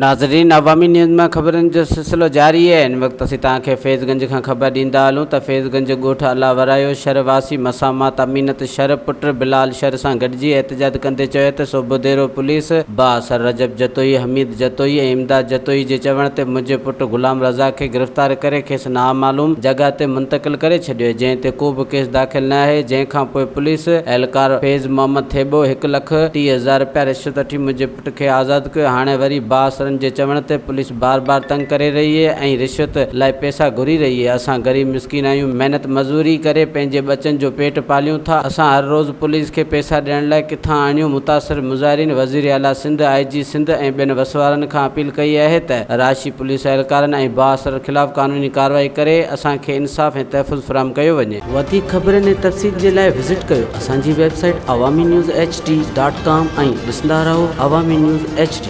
ناظرين عوامي نيوز مان خبرن جو سلسلو جاري آهي هن وقت اسين توهان کي فيض گنج کان خبر ڏيندا هلون ته فيض گنج ڳوٺ الله ورايو شھر واسي مسامات امينت شھر پٽ بلال شھر سان گڏجي احتجاج ڪندي چيو ته سوڀوديرو پوليس بااثر رجب جتوئي حميد جتوئي ۽ امداد جتوئي جي چوڻ تي منهنجي پٽ غلام رزاق کي گرفتار ڪري کيس نامعلوم جڳهه تي منتقل ڪري ڇڏيو جنهن تي ڪوبه ڪيس داخل نه آهي جنهن کان پوء پوليس اهلڪار فيض محمد ٿيٻو هڪ لک 30,000 رپيا رشوت وٺي منهنجي پٽ کي آزاد ڪيو هاڻي وري بااثرن جي چوڻ تي پوليس بار بار تنگ ڪري رهي آهي ۽ رشوت لاء پئسا گهري رهي آهي اسان غريب مسڪين آهيون محنت مزوري ڪري پنهنجي ٻچن جو پيٽ پاليون ٿا اسان هر روز پوليس کي پئسا ڏيڻ لاء ڪٿان آڻيون متاثر مظاهرين وزير اعليٰ سنڌ آء جي سنڌ ۽ ٻين وسوارن کان اپيل ڪئي آهي ته راشي پوليس اهلڪارن ۽ بااثرن خلاف قانوني ڪارروائي ڪري اسان کي انصاف ۽ تحفظ فراهم ڪيو وڃي. وڌيڪ خبرن ۽ تفصيل جي لاء وزٽ ڪيو اسان جي website Awami news H D dot com ۽ ڏسندا رهو عوامي نيوز ايڇ ڊي.